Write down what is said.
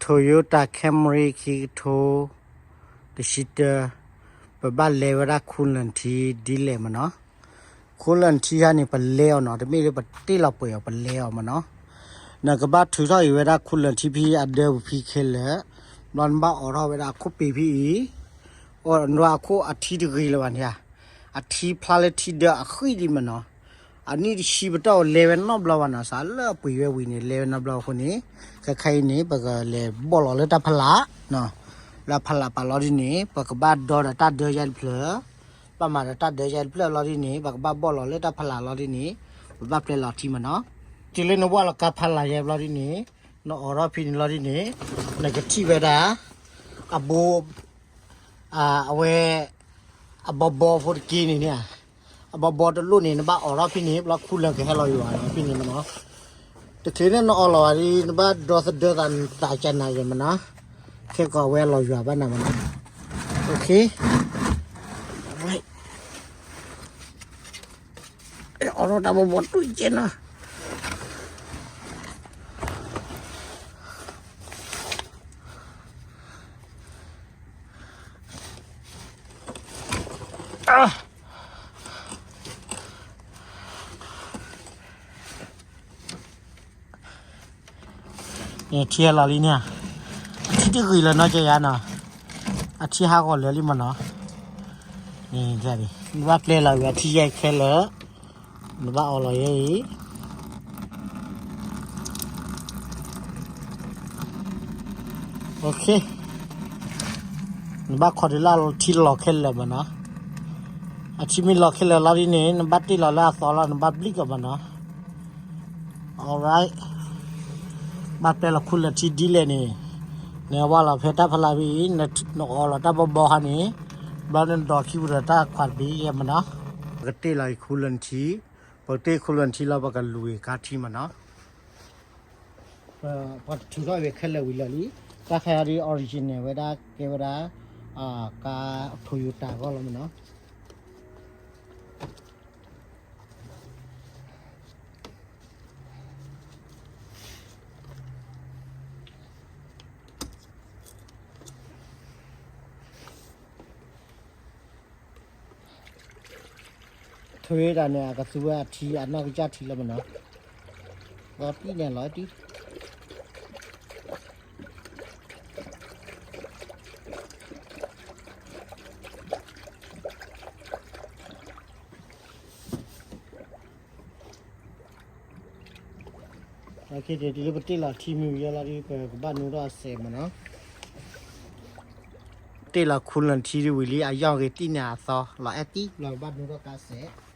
Toyota Camry ခံကထိ တဆံတၢ, ပဘၣ်လဲၤဝဲဒၣ် coolant ထံဒ်လဲၣ်မနီၤ. Coolant ထံဟါန့ၣ် ပလဲၤအီၤနီၤ, တမ့ၢ်လၢပတ့ၢ်လီၤပှဲၤအီၤ, ပလဲၤအီၤမနီၤ. နကဘၣ်ထုးထီၣ်အံၤဝဲဒၣ် coolant ထံဖဲအဒၢပူၤဖဲခဲလၢာ်, ဘျီနဘၣ်အိးထီၣ်ဝဲဒၣ်အခိၣ်ပ့ၤဖဲအံၤ, အိၣ်နွၤအခိၣ်အထံတဂ့ၤလၢၤဘၣ်န့ၣ်ဧါ, အထံဖျါလၢထံဒၢအဃံလံမနီၤ. အနံၣ်တဆံပတီၢ်လဲၤဝဲနီတဘျီဘၣ်နီၤ, စးလၢအပှ့ၤဝဲဝံၤန့ၣ် လဲၤဝဲနီတဘျီအဃိန့ၣ်, ခဲခါအံၤန့ၣ် ပကလဲၤဘီၣ်လီၤလၢတၢ်ဖီလာ်, လၢဖီလာ်ပာ်လီၤဒ်န့ၣ် ပကဘၣ်ဒီဒီးတၢ်ဒၢယါတဖျၢၣ်, ဘၣ်မၤဒီးတၢ်ဒၢယါတဖျၢၣ်လီၤဒ်န့ၣ် ပကဘၣ်ဘီၣ်လီၤလၢတၢ်ဖီလာ်လီၤဒ်န့ၣ်, ပဘၣ်ပျဲလီၤထံမနီၤ. တုၤလၢနဘီၣ်လီၤကါဖီလာ်ယါဘျီဒ်န့ၣ်, နအိးထီၣ်ဖဲန့ၣ်လီၤဒ်န့ၣ်, နကထံၣ်ဝဲဒၣ် အဘိ အဝဲ အဘီဘီဖိတက့န့ၣ်န့ၣ်, အဘီဘီတလိၣ်န့ၣ် နဘၣ်အိးထီၣ်ဖဲန့ၣ် ဘျီ coolant ကဟဲလီၤယွၤဖဲန့ၣ်မနီၤ. တချုးန့ၣ်နအိးလီၤဝဲဒီး နဘၣ်ဒီသဒၢသးနသးကနၤယဲမနီၤ, ခဲကီးဝဲလီၤယွၤဘၣ်နၤမနီၤ. အိၣ်ခ့ အိးထီၣ်တၢ်ဘီဘီတူၢ်ကဲနီၤ. ထံဟဲလီၤလံန့ၣ်, အထံတဂ့ၤလၢၤနီတကယၤနီၤ, အထံဟးဂီၤလၢာ်လံမနီၤ. နဘၣ်ပျဲလီၤဝံၤအထံယဲခဲလၢာ်, နဘၣ်အိးလီၤယဲအံၤ OK, နဘၣ်ခိးတုၤလၢအထံလီၤခဲလၢာ်မနီၤ. အထံမ့ၢ်လီၤခဲလၢာ်လီၤဒ်န့ၣ် နဘၣ်တ့ၢ်လီၤလၢအသီလီၤ, နဘၣ်ဘျံးကီးမနီၤ. Alright, ဘၣ်ပျဲလီၤ coolant ထံဒ်လဲၣ်န့ၣ်, နဝါလီၤဖဲတၢ်ဖီလာ်ဖဲအံၤ, နအိးလီၤတၢ်ဘီဘီခါန့ၣ်, ဘျီနဒီးခံပူၤဒီးတၢ်ခွးတဘ့ၣ်ယဲမနီၤ. ပကတ့ၢ်လီၤ coolant ထံ, ပကတ့ၢ် coolant ထံလီၤ ပကလူၤကါထံမနီၤ. ပှၤထုးထီၣ်ဝဲခဲလၢာ်ဝံၤလၢာ်လံ, တၢ်ခါအံၤဒ် original ဝဲဒၣ် ကဲဝဲဒၣ် ကါ Toyota အဂီၢ်လီၤမနီၤ. ထဝ့တၢ်န့ၣ် အကသူဝဲအထံ အနီၢ်ကစၢ်ထံလီၤမနီၤ, လီၤတံၢ်န့ၣ်လီၤတံၢ်. တုၤလၢပတ့ၢ်လီၤထံမ့ၢ်ဝံၤလီၤဒီး ပကဘၣ်နူထီၣ်အစဲးမနီၤ. တ့ၢ်လီၤ coolant ထံဒ်ဝံၤလံ အယီၢ်ဂ့ၤတံၢ်န့ၣ်အသီ လီၤအဲၣ်တံၢ် လီၤကဘၣ်နူထီၣ်ကါစဲး.